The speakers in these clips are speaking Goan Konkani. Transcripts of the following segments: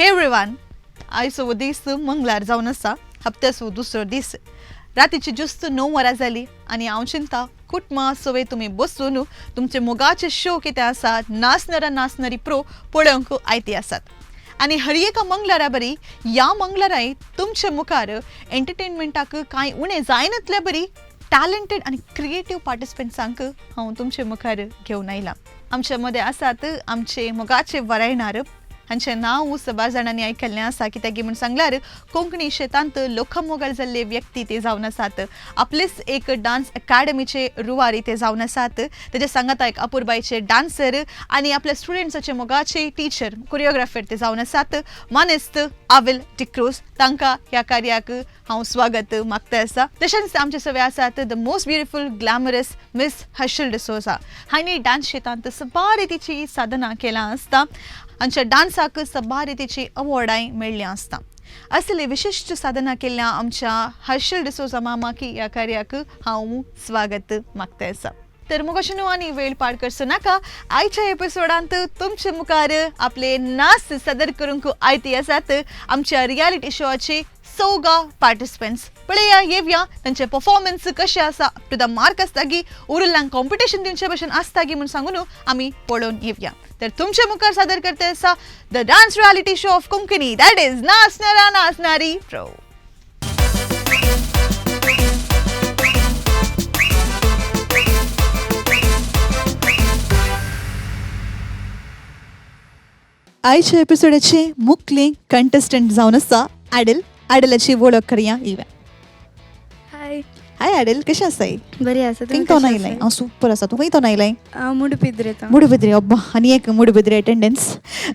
हे एवरीवन, आयचो दीस मंगळार जावन आसा, हप्त्याचो दुसरो दीस. रातीची जुस्त 9 वरां जाली आनी हांव चिंता कुटुंबा सवय तुमी बसून तुमचे मोगाचे शो कितें आसा नाचणारा नाचणारी प्रो पळोवंक आयती आसात. आनी हर एका मंगळारा बरी ह्या मंगळाराय तुमचे मुखार एंटरटेनमेंटाक कांय उणें जायनातल्या बरी टॅलंटेड आनी क्रिएटीव पार्टिसिपंट्सांक हांव तुमचे मुखार घेवन आयलां. आमचे मदें आसात आमचे मोगाचे वरायणार, हांचें नांव सबार जाणांनी आयकल्लें आसा, कित्याक म्हूण सांगल्यार कोंकणी शेतांत लोकमोगाळ जाल्ले व्यक्ती ते जावन आसात. आपलेच एक डान्स अकॅडमीचे रुवारी ते जावन आसात. तेजे सांगाता एक अपुरबायचे डान्सर आनी आपल्या स्टुडंट्साचे मोगाचे टिचर कोरियोग्राफर ते जावन आसात. मानेस्त आविल डिक्रोज, तांकां ह्या कार्याक हांव स्वागत मागता आसा. तशेंच आमचे सगळे आसात the most beautiful glamorous miss Harshal D'Souza. हांणी डान्स शेतांत सबार रितीची साधना केलां आसता. आमच्या डान्साक सबार रितीची अवॉर्डांय मेळ्ळीं आसता. असले विशिश्ट साधना केल्ल्या आमच्या हर्षल डिसोजा मामाकी ह्या कार्याक हांव स्वागत मागता आसा. तर मुखाशी न्हू आनी वेळ पाड करचो नाका, आयच्या एपिसोडांत तुमचे मुखार आपले नाच सादर करूंक आयती आसात आमच्या रियालिटी शोचे 14 पार्टिसिपंट्स. पळया येवया तांचे परफॉर्मन्स कशें आसा, टू the mark आसता गी उरिल्ल्यांक कॉम्पिटिशन दिवचे भशेन आसता गी म्हूण सांगून आमी पळोवन येवया. तर तुमचे मुखार सादर करते आसा the dance reality show of Konkani, that is Nachnara Nachnari pro. आयच्या एपिसोडाचे मुखले कंटेस्टंट जावन आसा आयडल. आयडलाची वळख करया येवया. हाय. हाय आयडल, कशें आसाय? बरी आसा. खंय तोन आयलाय? हांव सुपर आसा. तूं खंय तोन आयलाय? हांव मुडपिद्रे. मुडबिद्रे. अब्बा, आनी एक मुडबिद्रे अटेंडन्स.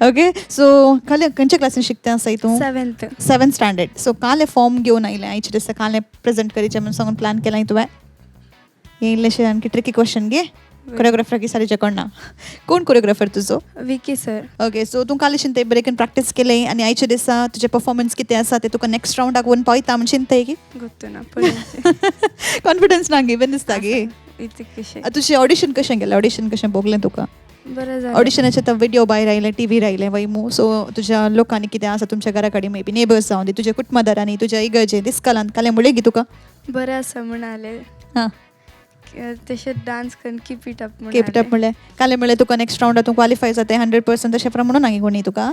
ओके, सो काल खंयच्या क्लासीन शिकता आसाय तूं? सेवेंथ. Seventh standard. सो काले फॉर्म घेवन आयलें आयचे दिसा, काले प्रेझेंट करीचें म्हूण सांगून प्लॅन केलां तुवें? हें इल्लेशें आणखी ट्रिकी क्वेश्चन गे. कोरियोग्राफर की सारीचे कोण ना? कोण कोरियोग्राफर तुजो? Vicky sir. ओके, सो तूं काल चिंतय ब्रेकीन प्रॅक्टीस केलें आनी आयच्या दिसा तुजें परफॉर्मन्स कितें आसा ते तुका नेक्स्ट रावंडाक वचून पावयता म्हूण चिंतय की? गोत्तु ना, पळोवचें. कॉन्फिडन्स ना गे, बरें दिसता गे. इतकेशें. तुजें ऑडिशन कशें गेलें? ऑडिशन कशें भोगलें तुका? बरें जालें. ऑडिशनाचे आतां व्हिडिओ भायर आयले, टीव्हीर आयले वय मू. सो तुज्या लोकांनी कितें आसा तुमच्या घरा कडेन, मे बी नेबर्स जावन दी, तुज्या कुटुंबादारांनी, तुज्या इगर्जे दिसकालान कालें म्हणलें गी तुका? बरें आसा म्हणाले. हां. तशें डान्स करून keep it up. Keep it up म्हणलें. कालें म्हणलें तुका नेक्स्ट रावंडा तूं क्वालिफाय जाता 100% तशें प्रमाण ना गे कोणी तुका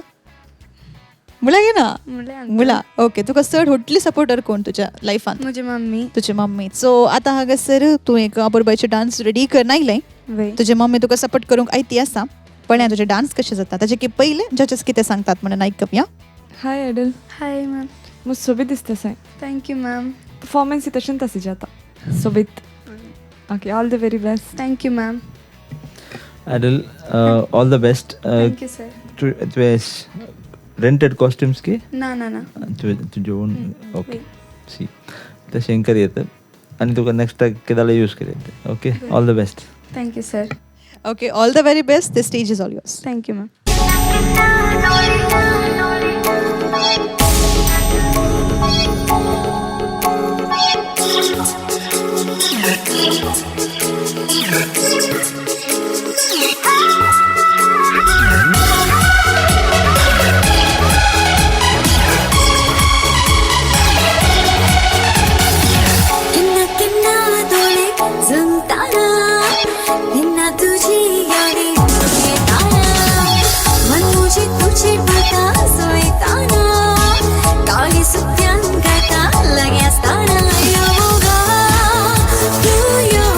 म्हणलें गे ना? म्हणलें. म्हणला. ओके, तुका चड व्हडली सपोर्टर कोण तुज्या लायफान? म्हजी मम्मी. तुजी मम्मी. सो आतां हांगासर तूं एक अपुरबायचे डान्स रेडी कर आयलें. वय. तुजी मम्मी तुका सपोर्ट करूंक आयती आसा. पळया तुजे डान्स कशें जाता. ताचे की पयलें जजेस कितें सांगतात म्हणून आयकया. हाय एडल. हाय मॅम. मस्त सोबीत दिसता साय. Thank you ma'am. Performance तशेंच आसा जाता सोबीत. Okay, all the very best. Thank you ma'am. Adel, all the best. Thank you sir. तुवें रेंटेड कॉस्ट्युम्स की ना ना ना. तुवें तुजे ओन? ओके, सी तशें कर येता आनी तुका नेक्स्ट कितें जाल्यार यूज कर येता. Okay, all the best. Thank you sir. Okay, all the very best. The stage is all yours. Thank you ma'am. केन्ना केन्ना दोळे जमताना, तेन्ना तुजी यादी येताना, मन म्हजें तुजेर भरता चोयताना, काळी सुक्यान गायता लागीं आसताना. यो गा तूं यो.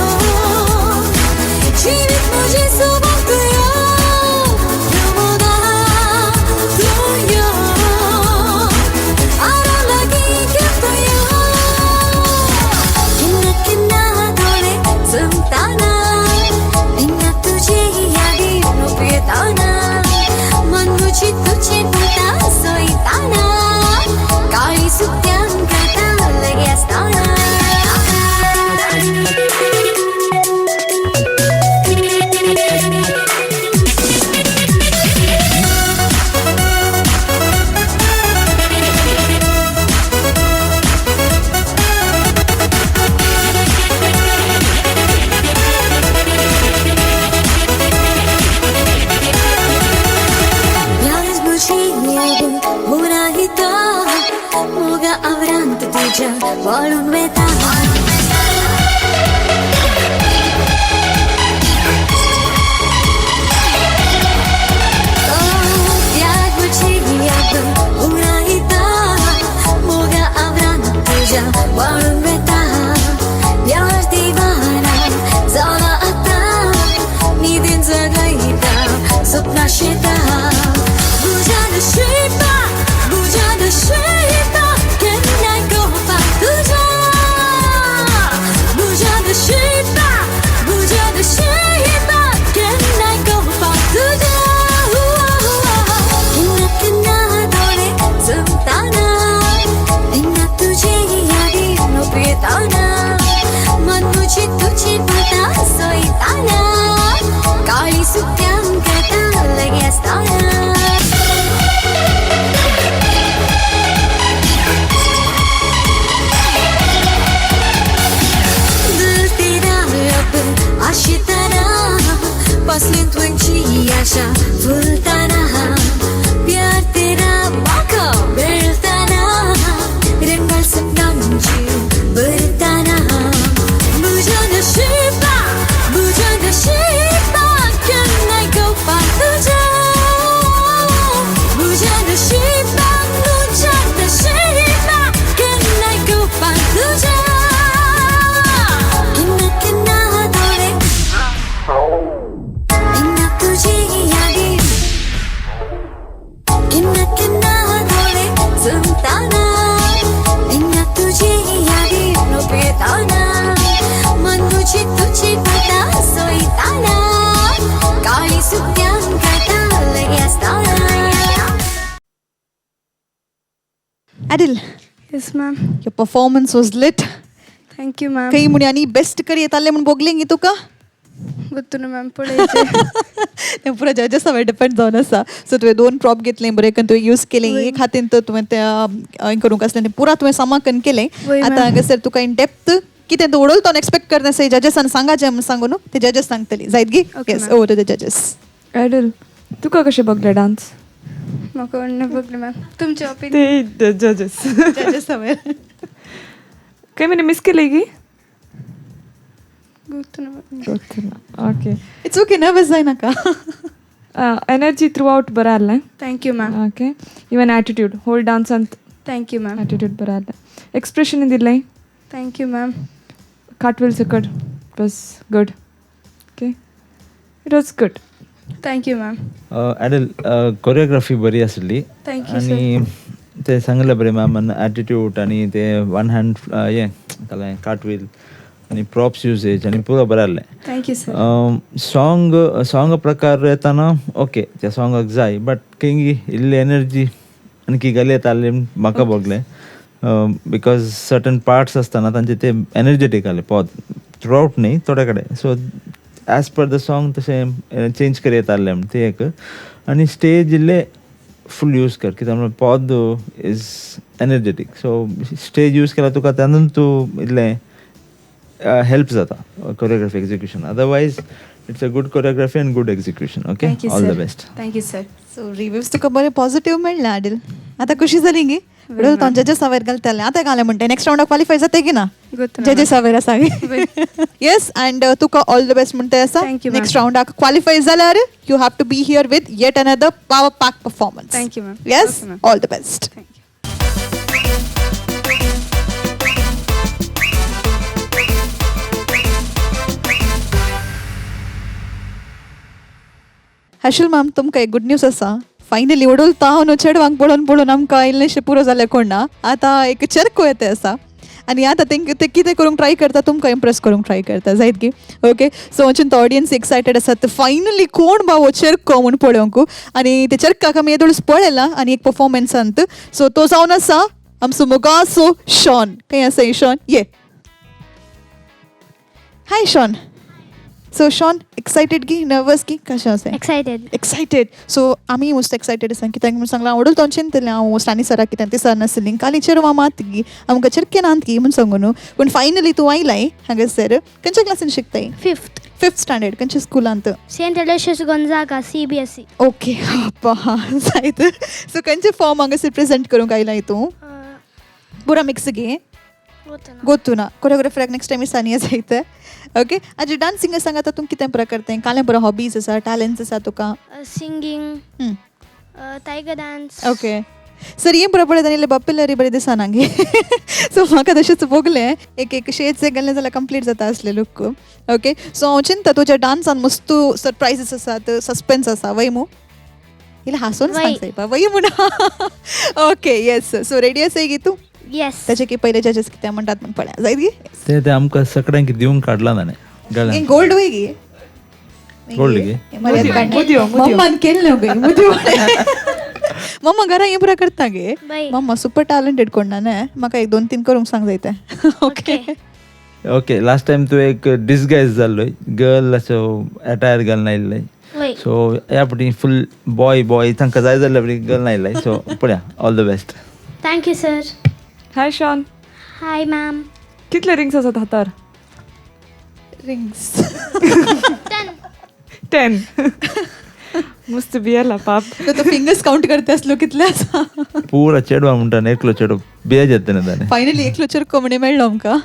वाळून वेता. त्याग मुझी याद उडायता, मोगा आवरान तुझ्या वाळून वेता. प्यार दिवाना जाला आता, निदेन जगयता स्वप्ना शेता. बुझा नशिबा, बुझा नशिबा, केन्नाय कोपा तुझ्या. बुझा नशिबा, बुझा नशिबा, केन्नाय कोपा तुझ्या. केन्ना केन्ना दोळे चमताना, तेन्ना तुजी यादी पियताना, मन मुझी तुझी पता सोयताना, काळी सुक्यांक लागीं आसताना. दिल तेरा अब आशिताना, पसलीन तुझी आशा फुलताना, प्यार तेरा म्हाका मेळताना, रंगाळ सपनांची भरताना. म्हज्या नशिबा, म्हज्या नशिबा, केन्नाय कोपा तुज्या. म्हज्या नशिबा, म्हज्या नशिबा, केन्नाय कोपा तुज्या. केन्ना केन्ना दोळे तेन्ना तुजी यादी, केन्ना केन्ना दोळे चमताना, तेन्ना तुजी यादी पियताना, मन मुझी तुझी पता सोयताना, काळी सुक्यांक लागीं आसताना. Adil, yes ma'am. Your performance was lit. Thank you ma'am. काही म्हणी आनी बेस्ट करी येताले म्हूण बोगलें गी तुका. गोत्तु ना मॅम, पळयचे. तें पुरो जजसा वयर डिपेंड जावन आसा. सो तुवें दोन प्रॉप घेतलें बरें करून तुवें यूज केलें. एक हातीन तर तुवें तें हें करूंक आसलें तें पुरा तुवें सामाकन केलें. वय, आतां ma'am. हांगासर तुका इन डेप्थ कितें तूं उडोवलो तो एक्सपेक्ट करना आसा जजसान सांगाचें म्हूण सांगू न्हू, ते जजस सांगतली जायत गी. Okay, yes ma'am. Over to the judges. Idol, तुका कशें बगलें डान्स? म्हाका व्हडलें बगलें मॅम, तुमचें ओपिनियन. ते जजेस. जजस वयर. काय म्हणे मिस केले की गोत्तु ना मॅम. ಗೊತ್ತಿಲ್ಲ. ओके. It's okay, nervous जायनाका. एनर्जी थ्रू ಔಟ್ ಬರ ಅಲ್ಲ. Thank you ma'am. Okay, even attitude whole dance ಅಂತ. Thank you ma'am. Attitude ಬರ ಅಲ್ಲ, ಎಕ್ಸ್ಪ್ರೆಷನ್ ಇದಿಲ್ಲ. Thank you ma'am. Cartwheel second was good. Okay, it was good. Thank you ma'am. Adel, choreography बरी आसली. Thank you आनी ते सांगलें बरें मॅमान, एटिट्यूड आनी ते वन हँड हें कालें कार्टवील आनी प्रॉप्स युजेज आनी पुरो बरें आहलें. Thank you sir. Song song प्रकार येताना ओके, त्या सॉंगाक जाय, बट खंय इल्ली एनर्जी आणखी गले येताले म्हाका भोगलें, because certain parts आसतना तांचे ते एनर्जेटीक आहले पद थ्रू आउट न्ही थोडे कडेन. So as per the song तशें चेंज कर येतालें म्हण तें एक. आनी स्टेज इल्लें फूल यूज कर, कित्याक म्हणल्यार पद is energetic, so stage use केल्यार तुका तातूंत तूं इल्लें हेल्प जाता choreography execution. Otherwise it's a good choreography and good execution. Okay, thank you all the sir. Best. Thank you sir. So reviews तुका बरें पॉझिटिव्ह मेळ्ळें आदिल, आतां खुशी जाली गी? उडोवलो तो जजसा वयर घालतालें आतां घालें म्हणटा नेक्स्ट रावंडाक क्वालिफाय जाता की ना? गोत्तु ना. जजसा वयर आसा. येस, अँड तुका ऑल the best म्हणटा आसा. Thank you, ma'am. Next रावंडाक क्वालिफाय जाल्यार you have to be here with yet another power pack performance. Thank you, ma'am. Yes, Okay, ma'am. All the best. Thank you. Harshal ma'am, तुमकां एक गुड न्यूज आसा. फायनली उडोवलो न्हू चेडवांक पळोवन पळोवन आमकां इल्लेशें पुरो जालें कोण ना, आतां एक चेरको येता आसा आनी आतां तेंकां ते कितें करूंक ट्राय करता, तुमकां इम्प्रेस करूंक ट्राय करता जायत गी? ओके, सो वचून तो ऑडियन्स एक्सायटेड आसात फायनली कोण बाबो चेरको म्हूण पळोवंक. आनी ते चेरकाक आमी येदोळच पळयला आनी एक परफॉर्मन्सांत. सो तो जावन आसा आमचो मोगासो शॉन. खंय आसा शॉन? ये, हाय शॉन. सो शॉन, एक्सायटेड की नर्वस की कशें आसा? एक्सायटेड. एक्सायटेड. सो आमी मोस्ट एक्सायटेड आसा कित्याक म्हूण सांगलां, आवडल तो चिंतलें हांव स्टानी सराक, कित्याक ते सर नासलीं काली चेडवां मात गी आमकां चेरके नात गी म्हूण सांगू न्हू, पूण फायनली तूं आयलाय हांगासर. खंयच्या क्लासीन शिकताय? फिफ्थ. फिफ्थ स्टँडर्ड, खंयच्या स्कुलांत? Saint Aloysius Gonzaga, CBSE. Okay, बापा जायत. सो खंयचे फॉर्म हांगासर प्रेजेंट करूंक आयलाय तूं? पुरा मिक्स गे? गोतू ना. कोरियोग्राफराक नेक्स्ट टायम विचारनी जायते. ओके, आजी डान्सिंग सांग आतां तूं कितें प्रकार तें कालें बरो हॉबीज आसा, टॅलंट्स आसा तुका? Singing, tiger dance. Okay sir, हें बरो पळयता आनी बाप्पिल्ले बरें दिसना गे. सो म्हाका तशेंच भोगलें, एक एक शेड्स गेलें जाल्यार कंप्लीट जाता आसलें लूक. ओके, सो हांव चिंता तुज्या डान्सान मस्तू सरप्रायजीस आसात, सस्पेन्स आसा वय मू? इल्लें हांसून सांग सायबा, वय म्हणा. ओके येस, सो रेडी आसाय गी तूं? येस. ताचे की पयले जजेस कितें म्हणटात म्हण पळया जायत गी? ते आमकां सगळ्यांक दिवंक काडलां ताणें गळ्यान. गोल्ड वय गी? गोल्ड गी? मम्मान केल्लें गे मुदयो. मम्मा घरा हें पुरा करता गे. मम्मा सुपर टॅलंटेड कोण ना न्हय, म्हाका एक 2-3 करूंक सांग जायते. ओके ओके, लास्ट टायम तूं एक डिसगायज जाल्लोय, गर्ल असो एटायर घालून आयिल्लय. सो ह्या फावटी फूल बॉय बॉय तांकां जाय जाल्यार गर्ल आयिल्लय. सो पळया, all the best. Thank you sir. Hi Sean. Hi ma'am. कितले रिंग्स आसात हातार? रिंग्स 10. मस्त बियेला पाप. तो फिंगर्स काउंट करते असलो कितले आसा. पुरा चेडवा म्हणटा एकलो चेडो बिये जाता न्ही ताणें. फायनली एकलो चेडको म्हणे मेळ्ळो आमकां.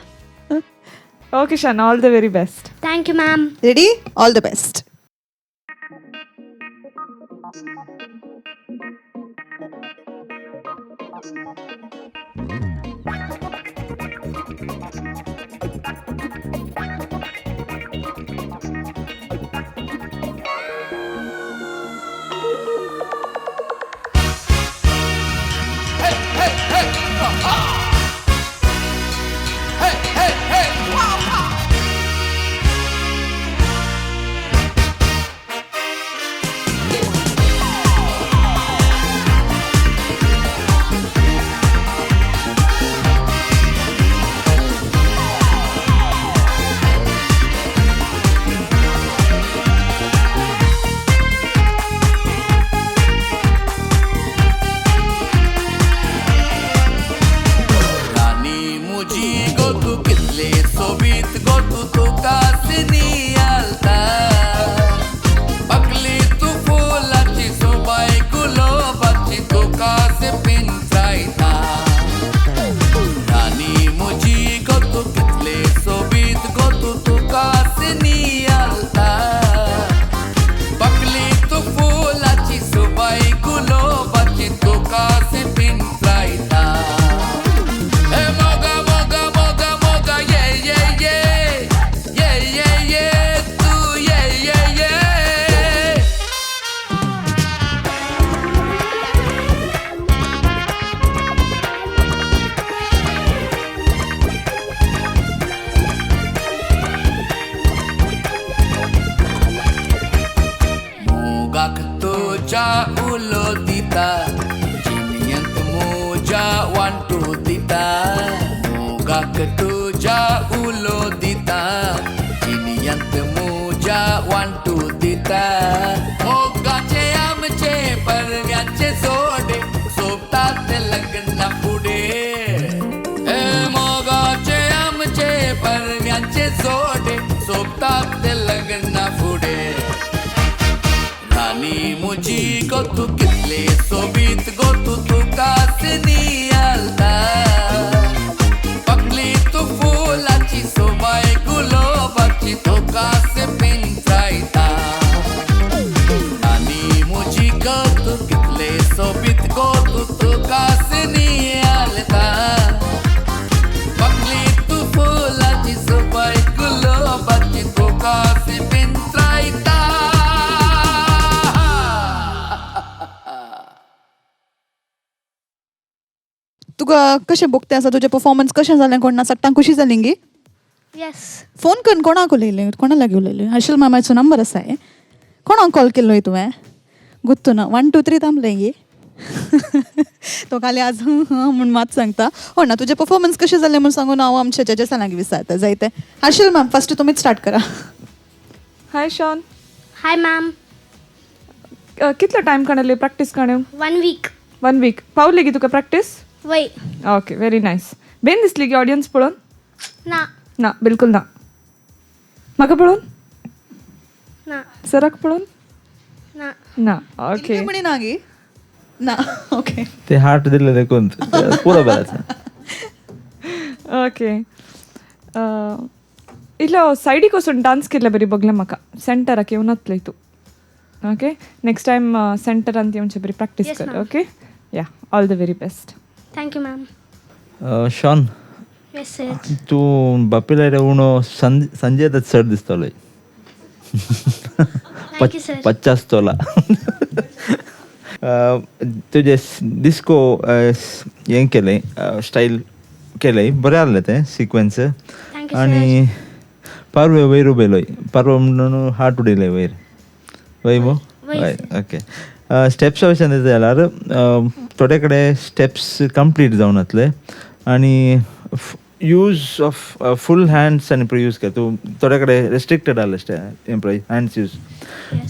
Okay Shan, all the very best. Thank you ma'am. Ready, all the best. तुका कशें भोगतें आसा तुजें परफॉर्मन्स कशें जालें? कोण ना सट्टांक खुशी जाली गी? येस. फोन करून कोणाक उलयलें, कोणा लागीं उलयलें? हर्षल मामाचो नंबर आसा हे, कोणाक कॉल केल्लो तुवें? गुत्तू ना 1 2 3 थांबलें गी. तो खाली आज हं म्हूण मात सांगता. हो ना, तुजें परफॉर्मन्स कशें जालें म्हूण सांगून हांव आमच्या जजेसा लागीं विचारता जायते. हर्षल मॅम, फर्स्ट तुमीच स्टार्ट करा. हाय शॉन. हाय मॅम. कितलो टायम काडले प्रॅक्टीस काडूंक? 1 वीक. 1 वीक पावली गी तुका प्रॅक्टीस? वय. Okay, very nice. बेन दिसली गी ऑडियन्स पळोवन? ना. ना, बिलकुल ना. म्हाका पळोवन? ना. सराक पळोवन? ना. ना. ओके. म्हणी ना गी? ना. ओके. ते हार्ट दिले देखून पुरो बरें आसा. ओके, इल्लो सायडीक वचून डान्स केल्ले बरी बगलें म्हाका, सेंटराक येवनातलें तूं. ओके, नेक्स्ट टायम सेंटरान येवचे बरी प्रॅक्टीस कर. Okay, yeah, all the very best. Thank you ma'am. Sean. Yes sir. तूं बापिलाय उणो संजय दत्त सर दिसतलो. Thank you sir. 50 तोला. तुजें डिस्को हें केलें, स्टायल केलें, बरें आहलें तें सिक्वेन्स. आनी पारवे वयर उबयलोय, पारवो म्हणून हात उडयले वयर, वय मो? हय, ओके. स्टेप्सा विशयान येता जाल्यार थोडे कडेन स्टेप्स कंप्लीट जावनातले आनी यूज ऑफ फूल हँड्स आनी यूज कर तूं, थोडे कडेन रेस्ट्रिक्टेड आहले हें पळय हँड्स यूज.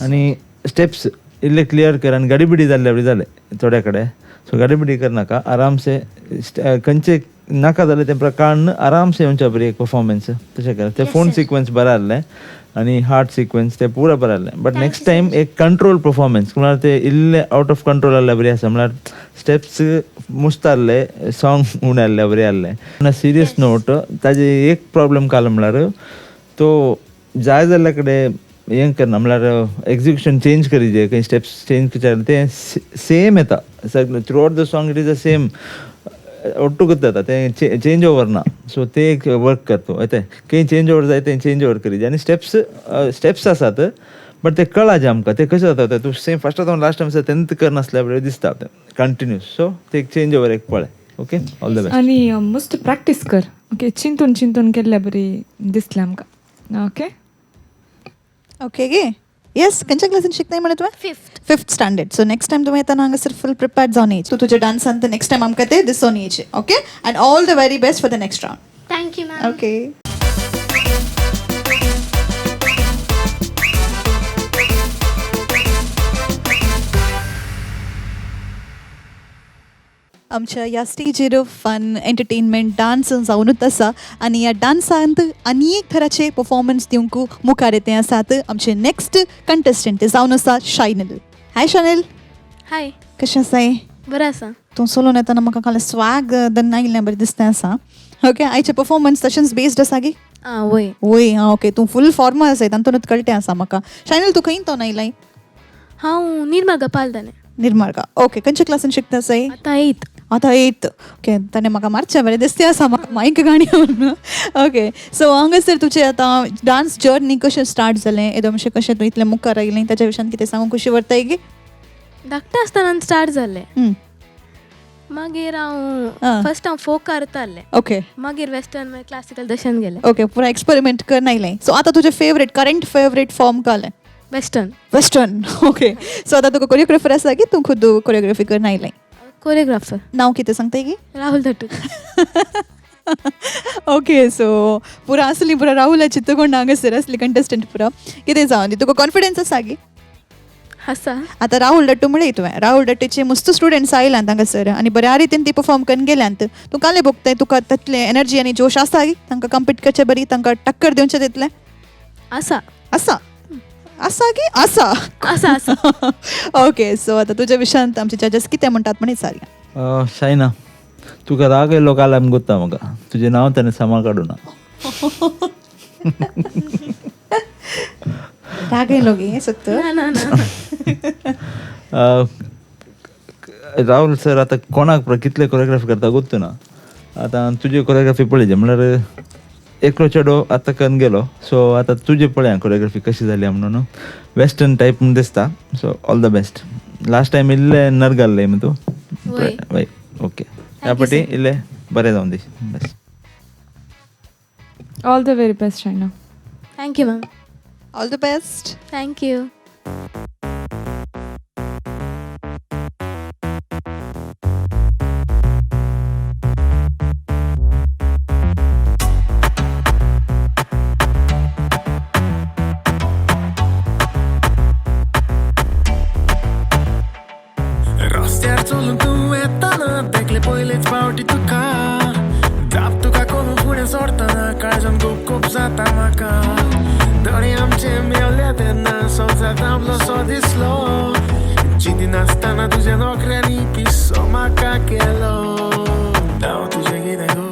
आनी स्टेप्स इल्ले क्लियर कर आनी गडीबिडी जाल्ले बरी जालें थोडे कडेन, सो गडीबिडी करनाका, आरामसे खंयचे नाका जालें तें काडून आरामसे येवच्या बरी एक परफॉर्मन्स तशें कर. ते फोन सिक्वेन्स बरें आहलें आनी हार्ट सिक्वेन्स ते पुरा बरें आहलें, बट नेक्स्ट टायम एक कंट्रोल परफॉर्मन्स, म्हळ्यार ते इल्ले आवट ऑफ कंट्रोल आहले बरी आसा, म्हळ्यार स्टेप्स मुस्त आहले, सॉंग उणें आहले बरें आहलें. ऑन अ सिरियस नोट ताजे एक प्रॉब्लम काल म्हळ्यार तो जाय जाल्ल्या कडेन हें करना, म्हळ्यार एक्जिक्युशन चेंज करीजे, खंय स्टेप्स चेंज करचे तें सेम येता सगळें throughout the song, it is the same ಒಟ್ಟುಗುತ್ತ ते चेंज ओवर ना, सो ते एक वर्क करतो ते खंय चेंज ओवर जाय तें चेंज ओवर करीजे. आनी स्टेप्स स्टेप्स आसात बट ते कळाजे आमकां ते कशें जाता, तूं सेम फर्स्ट जावन लास्ट टायम तेन्ना करनासल्या बरें दिसता तें कंटिन्यूस, सो ते एक चेंज ओवर एक पळय. Okay, all the best. आनी मस्त प्रॅक्टीस कर. ओके, चिंतून चिंतून केल्ले बरी दिसलें आमकां. ओके ओके गे, येस. खंयच्या क्लासीन शिकताय म्हणे तुवें? Fifth. Fifth standard. So next time तुवें येताना हांगासर फूल प्रिपेर्ड जावन येयचें, तूं तुज्या डान्सान नेक्स्ट टायम आमकां तें दिसोन येयचें. Okay, and all the very best for the next round. Thank you ma'am. Okay. आमच्या ह्या स्टेजीर फन एंटरटेनमेंट डान्स जावनूच आसा आनी ह्या डान्सांत आनी एक थराचे परफॉर्मन्स दिवंक मुखार येते आसात आमचे नेक्स्ट कंटेस्टंट, ते जावन आसा शायनल. हाय शानल. हाय. कशें आसाय? बरें आसा. तूं सोलून येतना म्हाका काल स्वाग दन्ना आयिल्लें बरें दिसता आसा. ओके, आयचें परफॉर्मन्स तशेंच बेस्ड आसा गी? आं वय. वय, आं ओके. तूं फूल फॉर्मल आसाय तातूंतच कळटें आसा म्हाका. शायनल, तूं खंय तो आयलाय? हांव निर्मार्गा पालदाने. निर्मार्गा, ओके. खंयच्या क्लासीन शिकता आसाय? आतां एथ. आतां एथ. ओके, ताणें म्हाका मारचें बरें दिसतें आसा म्हाका मायक गाणी म्हणून. ओके, सो हांगासर तुजें आतां डान्स जर्नी कशें स्टार्ट जालें, येदो मातशें कशें तूं इतलें मुखार आयलें ताच्या विशयान कितें सांगूंक खुशी व्हरताय गी? धाकटें आसतना स्टार्ट जालें. मागीर हांव फर्स्ट हांव फोक करतालें. ओके. मागीर वेस्टर्न, मागीर क्लासिकल दर्शन गेलें. ओके, पुरा एक्सपेरिमेंट करून आयलें. सो आतां तुजें फेवरेट करंट फेवरेट फॉर्म कालें? वेस्टर्न. Western, okay. सो आतां तुका कोरियोग्राफर आसा की तूं खुद कोरियोग्राफी करून आयलें? कोरियोग्राफर. नांव कितें सांगताय की? राहुल धट्टू. ओके, सो पुरा आसली पुरा राहुलाची तुकोण हांगासर आसली कंटेस्टंट पुरा कितें जावन दी, तुका कॉन्फिडन्स आसा गी? आसा. आतां राहुल डट्टू म्हळ्यार तुवें, राहुल डट्टूचे मस्त स्टुडंट्स आयल्यात हांगासर आनी बऱ्या रितीन ती परफॉर्म करून गेल्यात, तूं काले भोगताय, तुका तितलें एनर्जी आनी जोश आसा गी तांकां कम्पीट करचे बरी, तांकां टक्कर दिवचें तितलें? आसा. आसा आसा की आसा? आसा आसा. ओके, सो आतां तुज्या विशयांत आमचे जजेस कितें म्हणटात म्हण विचारया. शायना, तुका राग येयलो काल आमकां गोत्ता म्हाका, तुजें नांव ताणें सामा काडूना. राग येयलो गे सत्त? ना ना ना. राहुल सर आतां कोणाक कितले कोरियोग्राफी करता गोत्तू ना, आतां तुजी कोरियोग्राफी पळयची म्हळ्यार एकलो चेडो आतां करून गेलो, सो आतां तुजे पळया कोरियोग्राफी कशी जाली म्हणून, वेस्टर्न टायप म्हूण दिसता. So all the best. Last time इल्लें नर्ग आहलें मू तूं? वय, ओके. ह्या पाटी इल्लें बरें जावन दी बस. All the very best Shaina. Thank you ma'am. All the best. Thank you. रस्त्यार चलून तूं येतना देखले पयलेच फावटी तुका, जाप तुका करून फुडें सोडटना काळजान खूब खूब जाता म्हाका. दोळे आमचे मेवले तेन्ना संवसार थांबलो सो दिसलो, चिंतिनासतना तुज्या नोकऱ्यांनी पिसो म्हाका केलो. नांव तुजें कितें गो?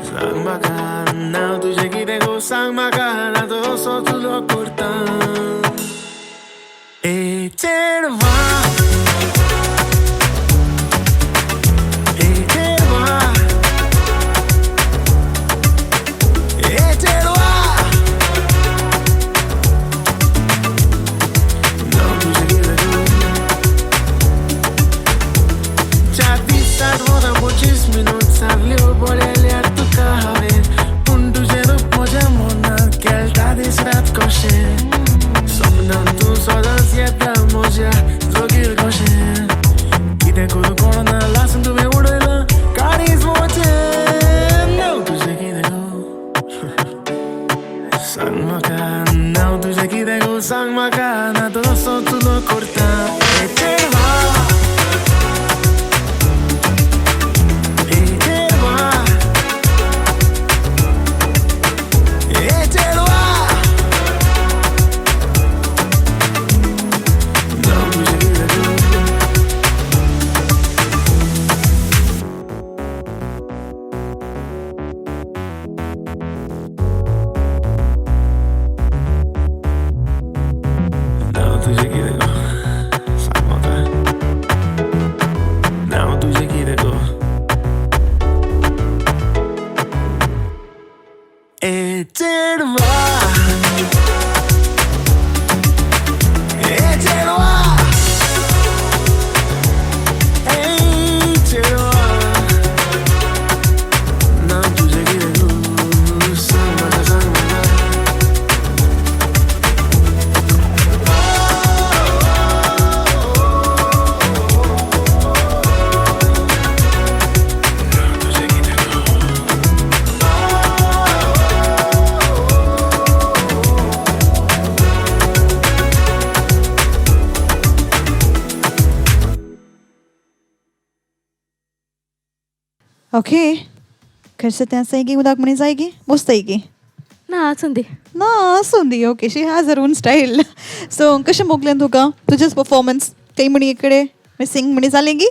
सांग म्हाका नांव तुजें कितें गो सांग म्हाका ना तो चुलो करता ए चेडवा ए चेडवा ए चेडवा नांव तुजें कितें गो 4 दिसात वरां 25 मिनट सगल्यो पळयल्यार तुका हांवें पूण तुजें रूप म्हज्या मनांत खेळटा दीस रात कशें सपनान तूं सदांच येता म्हज्या जोगीर कशें कितें करूं कोणा लासून तुवें उडयलां काळीज म्हजें नांव तुजें कितें गो सांग म्हाका नांव तुजें कितें गो सांग म्हाका ना तसो चुलो करता ए चेडवा ए चेडवा ए चेडवा नांव तुजें कितें गो नांव तुजें कितें गो सांग म्हाका नांव तुजें कितें गो ए चेडवा ए चेडवा ए चेडवा नांव तुजें कितें गो सांग म्हाका सांग म्हाका तुजें कितें गो ओके खरसे तें आसायगी उदक म्हणी जायगी बसतायगी ना आसूं दी ना आसूं दी. Okay, she has her own style. So कशें मोगलें तुका तुजेच परफॉर्मन्स काही म्हणी इकडे मिसिंग म्हणी जालें गी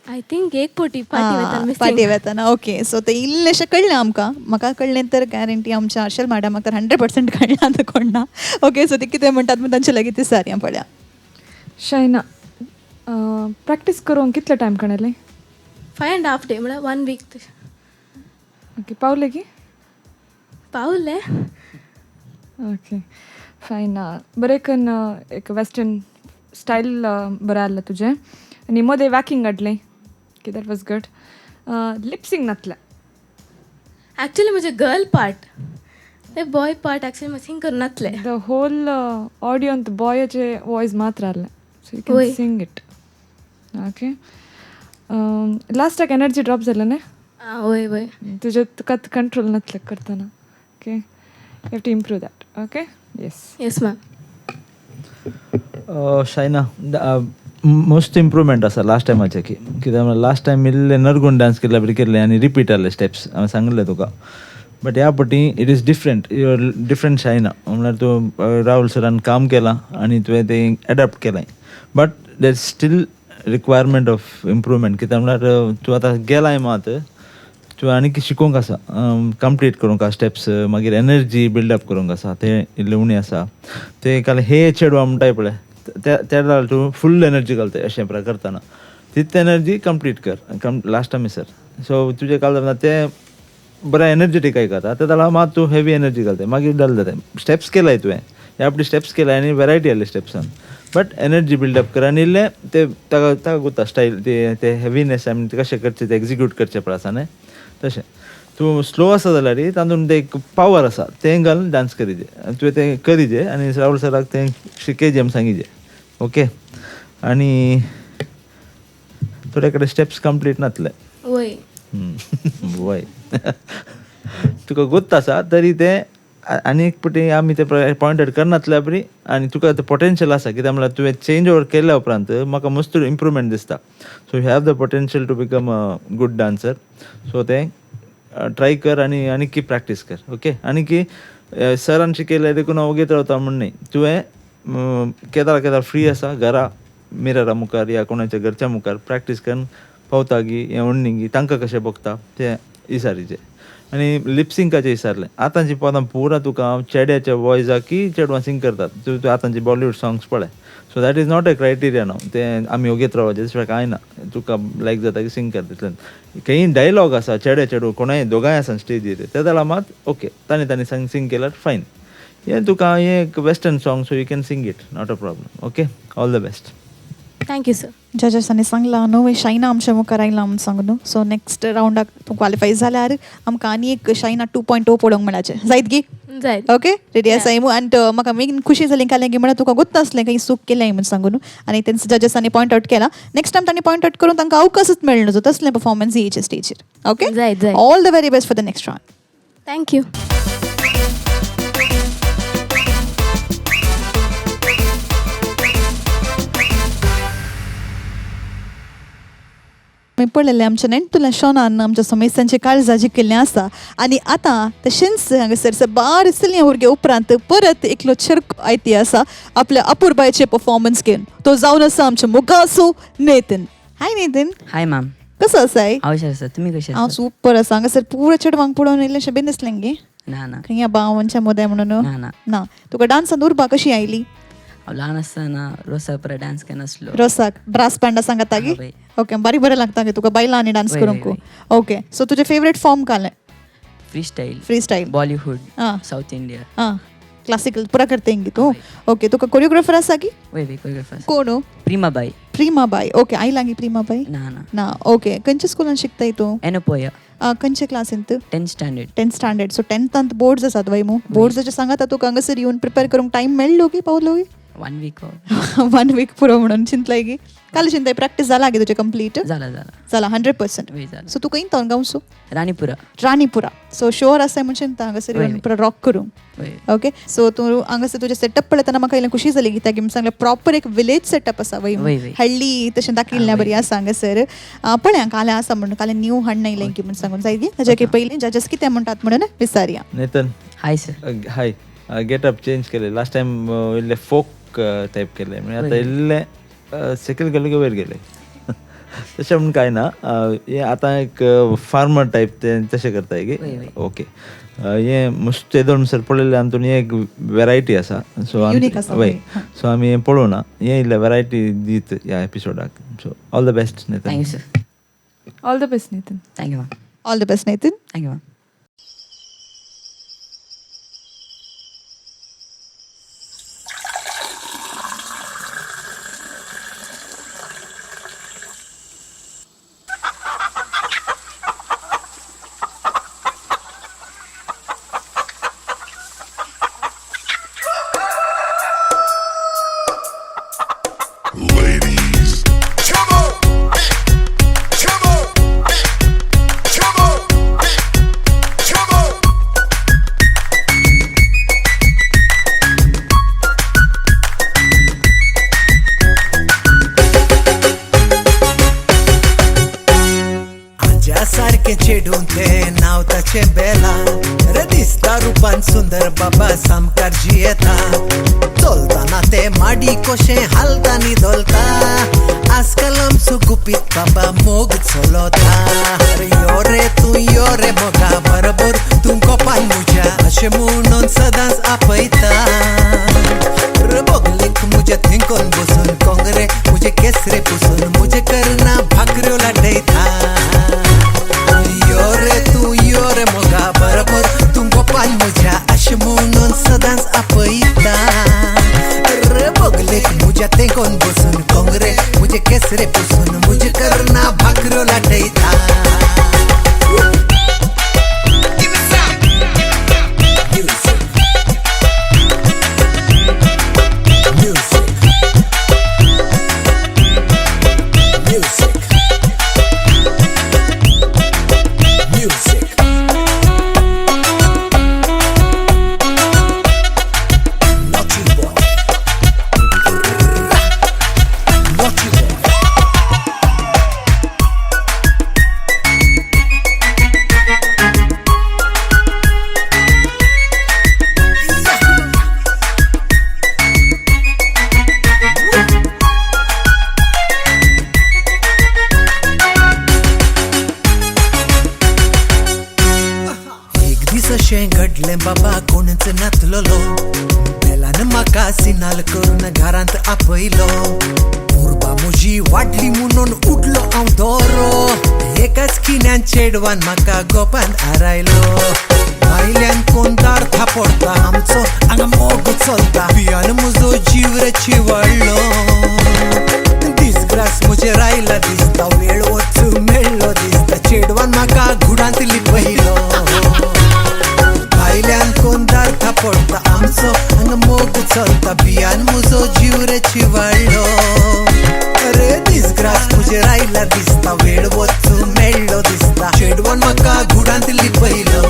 I think एक पोटी पाटी वता मिसिंग पाटी वेताना. ओके, सो ते इल्लेशें कळ्ळें आमकां. म्हाका कळ्ळें तर गॅरंटी आमच्या हर्षल मॅडमाक तर 100% कळ्ळां आतां कोण ना. ओके, सो ते कितें म्हणटात म्हण तांचे लागीं ती सारया पळया. शैना, प्रॅक्टीस करूंक कितले टायम काडले? 5.5 डे म्हळ्यार 1 वीक तशें. ओके, पावले की? पावले. Okay fine. बरें कन्न एक वेस्टर्न स्टायल बरें आहलें तुजें आनी मदें वॅकिंग काडलें. Okay, that was good. Lip sync नातलें. Actually म्हजें गर्ल पार्ट ते बॉय पार्ट एक्चुअली मिसिंग करनातले. The whole ऑडियोंत बॉयाचे वॉयस मात्र आहलें, सो you can वय. Sing it. Okay, लास्टाक एनर्जी ड्रॉप जालें न्ही? आं वय वय. तुजें तुका कंट्रोल नातलें करतना. Okay, you have to improve that. Okay, yes. Yes ma'am. Shaina, मस्त इम्प्रूवमेंट आसा लास्ट टायमाचे की कित्याक म्हळ्यार लास्ट टायम इल्लें नरगून डांस केल्ल्या बरी केल्लें आनी रिपीट आहले स्टेप्स हांवें सांगिल्लें तुका. बट ह्या पटी it is different, your different Shaina. म्हळ्यार तूं राहुल सरान काम केलां आनी तुवें तें एडप्ट केलें, but there still requirement of improvement. कित्याक म्हळ्यार तूं आतां गेलाय मात तुवें आनीक शिकोवंक आसा, कंप्लीट करूंक आसा स्टेप्स, मागीर एनर्जी बिल्डअप करूंक आसा, तें इल्लें उणें आसा. तें काल हे चेडवा म्हणटाय पळय त्या वेळार तूं फूल एनर्जी घालताय अशें करतना, तितली एनर्जी कंप्लीट कर लास्ट टायम सर. सो तुजें काल तें बरें एनर्जेटीक आयकता, ते जाल्यार मात तूं हेवी एनर्जी घालताय, मागीर डल जाताय. स्टेप्स केलाय तुवें ह्या फावटी स्टेप्स केलाय आनी वेरायटी आहली स्टेप्सान, बट एनर्जी बिल्डअप कर आनी इल्लें ते ताका ताका गुता स्टायल ते हेवीनेस आमी कशें करचें तें एक्जिक्यूट करचें पळय आसा न्ही तशें. तूं स्लो आसा जाल्यार तातूंत एक पावर आसा तें घालून डांस करीजे, तुवें तें करीजे आनी राहुल सराक तें शिकयजे आमी सांगीजे. ओके, आनी थोडे कडेन स्टेप्स कंप्लीट नातले. वय वय तुका गोत्त आसा तरी तें आनी एक पटी आमी ते पॉयंट आउट करनातल्या बरी आनी तुका तें पोटेन्शियल आसा कित्याक म्हणल्यार तुवें चेंज ओवर केल्या उपरांत म्हाका मस्त इम्प्रूवमेंट दिसता. So you have the potential to become a good dancer. So तें ट्राय कर आनी आनीकी प्रॅक्टीस कर. ओके, आनीकी सरान शिकयलें देखून हांव वगीत रावता म्हूण न्ही, तुवें केदार केदार फ्री आसा घरा मिररा मुखार या कोणाच्या घरच्या मुखार प्रॅक्टीस करून पावता गी हें म्हणणी गी तांकां कशें भोगता तें इसारीचे आनी लिपसिंकाचे विचारलें. आतांची पदां पुरा तुका चेड्याच्या वॉयसाक की चेडवां सिंग करतात. तूं आतांची बॉलिवूड सॉंग्स पळय. So that is not a criteria न्हू, तें आमी ओगीत रावपाचें तशें कांय ना. तुका लायक जाता की सिंग कर तितल्यान. खंयी डायलॉग आसा चेडे चेडूं कोणाय दोगांय आसा स्टेजीर ते जाल्यार मात ओके तांणी तांणी सिंग केल्यार फायन. हें तुका हें एक western song, so you can sing it, not a problem. Okay, all the best. Thank you sir. जजेसांनी सांगलां न्हू शायना आमच्या मुखार आयलां म्हूण सांगू न्हू. सो नेक्स्ट रावंडाक तूं क्वालिफाय जाल्यार आमकां आनी एक शायना 2.0 पळोवंक मेळाचें जायत गी? जायत. ओके, रेडी आसा मू? आनी म्हाका मेन खुशी जाली काल की म्हळ्यार तुका गोत्त आसलें खंय चूक केलें म्हूण सांगू न्हू, आनी तेंच जजेसांनी पॉयंट आवट केला. नेक्स्ट टायम तांणी पॉयंट आवट करून तांकां अवकाशच मेळना जो तसलें परफॉर्मन्स येयचे स्टेजीर. ओके, जायत जायत. All the very best for the next round. Thank you. आमी पळयलें आमच्या नेण्टुल्या शोनान आमच्या समेस्तांचे काळजां जिखिल्लें आसा आनी आतां तशेंच हांगासर साबार चलयां भुरगे उपरांत परत एकलो चेरको आयती आसा आपल्या अपुरबायचे परफॉर्मन्स घेवन. तो जावन आसा आमच्या मुखासो Nathan. Hi Nathan. Hi ma'am. कसो आसाय? हांव हुशार आसा, तुमी कशें हांव आसा? सुपर आसा. हांगासर पुरो चेडवांक पळोवन इल्लेशें बेन दिसलें गे? ना ना. खंय भावांच्या मदें म्हणून? ना ना. ना. तुका डान्सान उर्बा कशी आयली? हांव ल्हान आसतना रोसा परत डान्स केनासलो. रोसाक ब्रास बँडा सांगता गी? ओके, बारीक बरें लागता गे तुका बायलां आनी डान्स करूंक? ओके, सो तुजें फेवरेट फॉर्म कालें? Free style. Free style. Bollywood, south India. आं, क्लासिकल पुरा करते गी तूं? ओके, तुका कोरियोग्राफर आसा की? वय वय, कोरियोग्राफर. कोण? प्रीमाबाई. प्रीमाबाई. ओके, आयला गी प्रीमाबाई? ना ना. ना. ओके, खंयच्या स्कुलान शिकताय तूं? एनोपोया. खंयच्या क्लासींत? 10th standard. 10th standard. So 10थांत बोर्ड्स आसात वय मू? बोर्ड्साचे सांगात तुका हांगासर येवन प्रिपेर करूंक टायम मेळ्ळो की पावलो की? 1 वीक. 1 वीक पुरो म्हणून चिंतलाय की? काल चिंताय प्रॅक्टीस जाला गे तुजें कंप्लीट? जाला जाला. जाला 100%? जाला. सो तूं खंय तो गांवचो? राणीपुरा. राणीपुरा. सो शुअर आसा म्हूण चिंता हांगासर येवन पुरो रॉक करूंक. ओके, सो तूं हांगासर तुजें सेटअप पळयतना म्हाका इल्लें खुशी जाली कित्याक म्हूण सांगलें प्रॉपर एक विलेज सेटअप आसा वय, हळ्ळी तशें दाखयल्लें बरी आसा हांगासर. पळया काल आसा म्हणून काल न्यू हाडून आयलें की म्हूण सांगून जाय ताच्या की पयलीं जजेस कितें म्हणटात म्हणून विचारया. Nathan. Hi sir. Hi. Getup change केले लास्ट टायम, इल्ले फोक टायप केले, म्हणजे आतां इल्लें सकयल गेले की वयर गेले तशें म्हूण कांय ना. हें आतां एक फार्मर टायप तें तशें करताय की? ओके, हें मस्त येदोळ म्हणसर पळयलें आनी तुमी एक वेरायटी आसा. सो वय, सो आमी हें पळोवना, हें इल्लें वेरायटी दीत ह्या एपिसोडाक. So all the best Nathan. Thank you sir. All the best Nathan. Thank you ma'am. All the best Nathan. Thank you ma'am. चेडून ते नाव ताचें बेला रे, दिसता रुपान सुंदर बाबा सामकार जियेता, चलतना ते माडी कशें हालता नी धोलता, आजकाल आमचो गुपीत बाबा मोग चलता. अरे यो रे तूं यो रे मोगा बरोबर तूं कोपान म्हज्या अशें म्हणून सदांच आपयता. रे बगलेक म्हज्या थिंकोन बसून कोंगरे म्हजे केसरे पुसून म्हजे करना भाकऱ्यो लाटयता. यो रे तूं यो रे मोगा बरोबर तूं गोपाल म्हज्या अशें म्हणून सदांच आपयता. रे बगलेक म्हज्या तेंकोन बसून कोंगरे म्हजे केसरे पुसून म्हजे करना भाकऱ्यो लाटयता. Naughty boy. अशें घडलें बाबा कोणच नातलेलो बेलान म्हाका सिनाल करून घरांत आपयलो उर्बा म्हजी वाडली म्हणून उडलो हांव दोरो एकाच खिण्यान चेडवान म्हाका गोपान आरायलो भायल्यान कोण दार थापडटा आमचो हांगा मोग चलता पियान म्हजो जीव रे चिवडलो दिसग्रास म्हजेर आयला दिसता वेळ वच मेळ्ळो दिसता चेडवान म्हाका घुडांत लिपयलो भायल्यान कोण दार थापडटा आमचो हांगा मोग चलता बियान म्हजो जीव रे चिवडलो अरे दिसग्रास म्हजेर आयला दिसता वेळ वच मेळ्ळो दिसता चेडवान म्हाका घुडांत लिपयलो.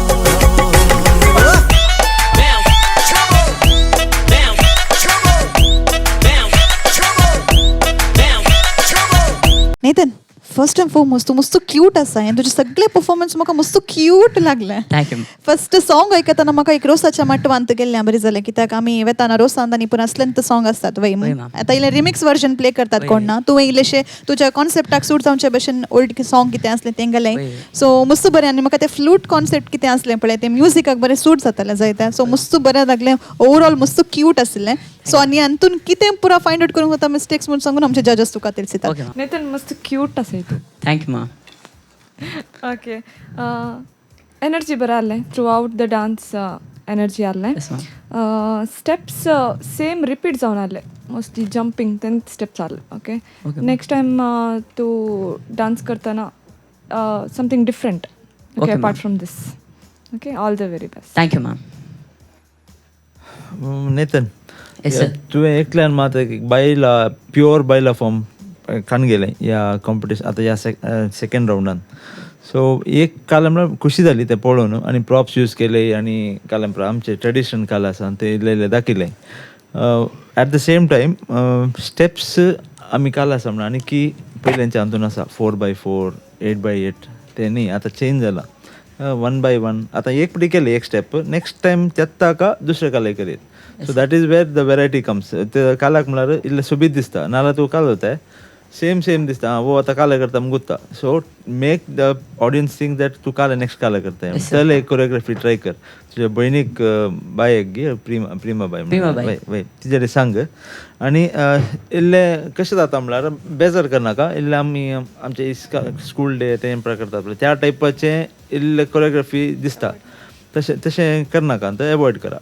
नेथन, फर्स्ट अँड फॉरमोस्ट तूं मस्त क्यूट आसा आनी तुजे सगळे परफॉर्मन्स म्हाका मस्त क्यूट लागले. Thank you. First song आयकतना म्हाका एक रोसाच्या माटवांत गेल्लें बरें जालें, कित्याक आमी वेताना रोसांत आनी पुराय असलेंत सॉंग आसतात वय. वय मॅम. आतां इल्लें रिमिक्स वर्जन प्ले करतात वय. कोण ना, तुवें इल्लेशें तुज्या कॉन्सेप्टाक सूट जावचे भशेन ओल्ड सॉंग कितें आसलें तें घालें. वय. सो मस्त बरें, आनी म्हाका तें फ्लूट कॉन्सेप्ट कितें आसलें पळय तें म्युजिकाक बरें सूट जातालें जायतें. सो मस्त बरें लागलें, ओवरऑल मस्त क्यूट आशिल्लें. सो आनी हातून कितें पुरा फायंड आउट करूंक जाता मिस्टेक्स म्हूण सांगून आमचे जजस तुका तेलसितात. Okay ma'am. Nathan मस्त क्यूट आसा तूं. Thank you ma'am. Okay, energy बरें आसलें through out the dance, energy आसलें. Yes ma'am. Steps same repeat जावन आसले, मोस्टली जंपींग तें स्टेप्स आसले. ओके, Okay, next time तूं डान्स करतना something different. Okay, Okay, apart ma'am. From this. Okay, all the very best. Thank you ma'am. Nathan, Yes, sir. तुवें एकल्यान मात एक बायला प्युअर बायला फॉर्म काण गेलें ह्या कॉम्पिटिशन आतां ह्या सेकंड रावंडान. सो एक काल म्हळ्यार खुशी जाली तें पळोवन, आनी प्रॉप्स यूज केले आनी काल आमचे ट्रेडिशनल काल आसा ते इल्ले इल्ले दाखयले. At the same time steps आमी काल आसा म्हणून आनी की पयल्यांचे हातून आसा 4x4 8x8 ते न्ही, आतां चेंज जाला 1x1. आतां एक पटी केलें एक स्टेप, नेक्स्ट टायम तेत्ताका दुसरे काले करीत. So that is where the variety comes. ते कालाक म्हळ्यार इल्लें सोबीत दिसता, नाल्यार तूं काल जाता सेम सेम दिसता, आं वो आतां काले करता म्हूण Gutta. So make the audience think that तूं काले नेक्स्ट काले करता. Yes, sir. चल एक कोरियोग्राफी ट्राय कर तुज्या भयणीक बायक गे, प्रिमा, प्रिमा बाय प्रिमा बाय. वय वय तिजे सांग. आनी इल्लें कशें जाता म्हळ्यार बेजार करनाका, इल्लें आमी आमचे स्कूल डे ते प्रकार करतात पळय त्या टायपाचें इल्लें कोरियोग्राफी दिसता, तशें तशें करनाका, तें एवॉयड करा.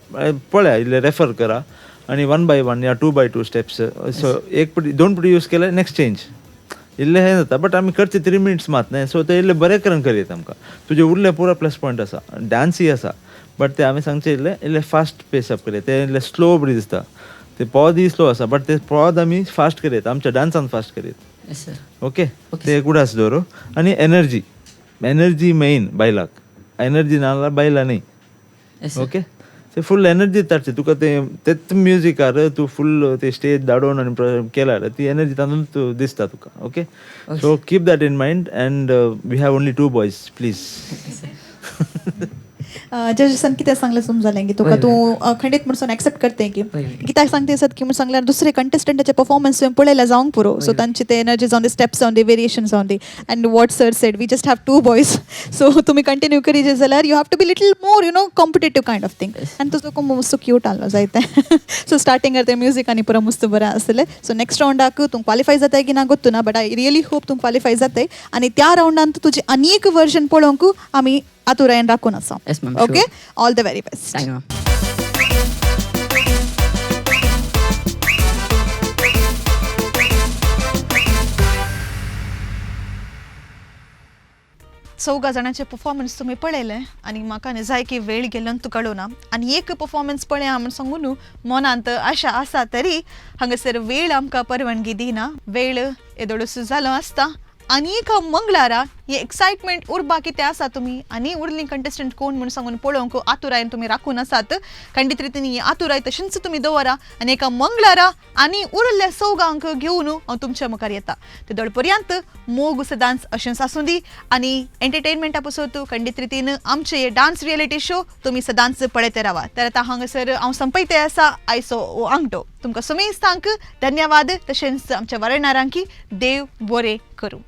पळया इल्लें रेफर करा आनी 1x1 या 2x2 steps. सो एक पटी दोन पटी यूज केले नेक्स्ट चेंज इल्लें हें जाता, बट आमी करचे 3 मिनट्स मात न्ही. सो तें इल्लें बरें करून करयत आमकां. तुजें उरलें पुरा प्लस पॉयंट आसा, डांसूय आसा, बट ते आमी सांगचें इल्लें इल्लें फास्ट पेस अप करयत, तें इल्लें स्लो बरी दिसता, ते पॉजय स्लो आसा बट ते पॉज आमी फास्ट करयत, आमच्या डांसान फास्ट करयत. Yes sir. Okay, ते उडास दवर. आनी एनर्जी, एनर्जी मेन बायलाक, एनर्जी ना जाल्यार बायलां न्ही. Yes sir. Okay, ते फूल एनर्जी ताडचे तुका, तें तेच म्युजिकार तूं फूल ते स्टेज धाडोवन आनी केल्यार ती एनर्जी तातूंत दिसता तुका. Okay, so keep that in mind and we have only 2 boys please. जजसान कितें सांगलें समजलें की तुका वय, तूं खंडीत म्हणून एक्सेप्ट करते की वय, वय. कित्याक सांगते सत की म्हणून सांगल्यार दुसरे कंटेस्टंटाचे परफॉर्मन्स तुवें पळयल्या जावंक पुरो. सो वय. तांची ते एनर्जी जावन दी, स्टेप्स जावन दी, वेरिएशन जावन दी. And what sir said, we just have 2 boys. So तुमी कंटिन्यू करीत जाल्यार you have to be little more you know competitive kind of thing. Yes. आनी तुजो कोण मस्त क्यूट आसलो जायते. सो स्टार्टिंगार ते म्युजीक आनी पुरो मस्त बरें आसलें. सो नेक्स्ट रावंडाक तूं क्वालिफाय जाताय की ना गोत्तू ना, बट I really hope तूं क्वालिफाय जाताय आनी त्या रावंडांत तुजी आनी एक वर्जन पळोवंक आमी आतुरायेन राखून आसा. Yes, ma'am, okay, sure. All the very best. Thank you ma'am. चौगा जाणांचे परफॉर्मन्स तुमी पळयले आनी म्हाका न्ही जाय की वेळ गेल्ल्यान तूं कळना आनी एक परफॉर्मन्स पळया म्हूण सांगून न्हू मनांत आशा आसा तरी हांगासर वेळ आमकां परवानगी दिना, वेळ येदोळसो जालो आसता. आनी एक मंगळारा ही एक्सायटमेंट उरबा कितें आसा तुमी आनी उरली कंटेस्टंट कोण म्हूण सांगून पळोवंक आतुरायेन तुमी राखून आसात, खंडीत रितीन ही आतुराय तशेंच तुमी दवरा आनी एका मंगळारा आनी उरिल्ल्या चौगांक घेवन हांव तुमच्या मुखार येता. ते पर्यंत मोग सदांच अशेंच आसूं दी आनी एंटरटेनमेंटा पसत खंडीत रितीन आमचे डान्स रियलिटी शो तुमी सदांच पळयत रावा. तर आतां हांगासर हांव संपयते आसा आयचो हो आंगठो. तुमकां सुमेस्तांक धन्यवाद, तशेंच आमच्या वरणारांकी देव बरें करूं.